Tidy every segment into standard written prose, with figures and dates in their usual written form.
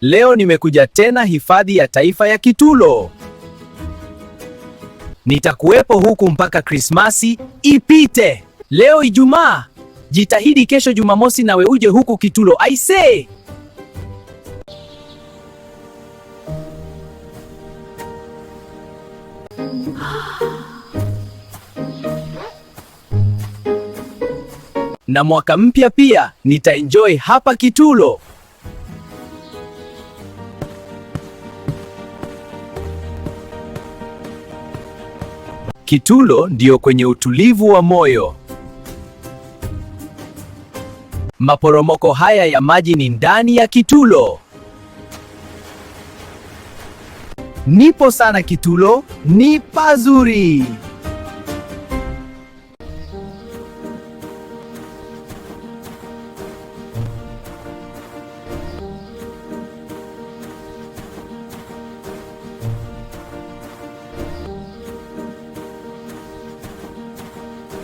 Leo nimekuja tena hifadhi ya taifa ya Kitulo. Nitakuwepo huku mpaka Krismasi ipite. Leo Ijumaa, jitahidi kesho Jumamosi nawe uje huku Kitulo. Aisee! Na mwaka mpya pia nitaenjoy hapa Kitulo. Kitulo ndio kwenye utulivu wa moyo. Maporomoko haya ya maji ni ndani ya Kitulo. Nipo sana Kitulo, ni pazuri.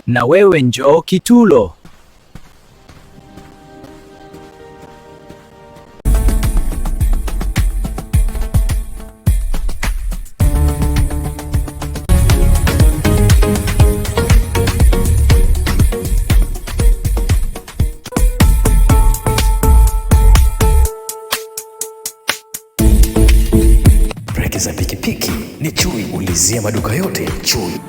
Na wewe njoo Kitulo. Breki za pikipiki ni Chui. Ulizia maduka yote Chui.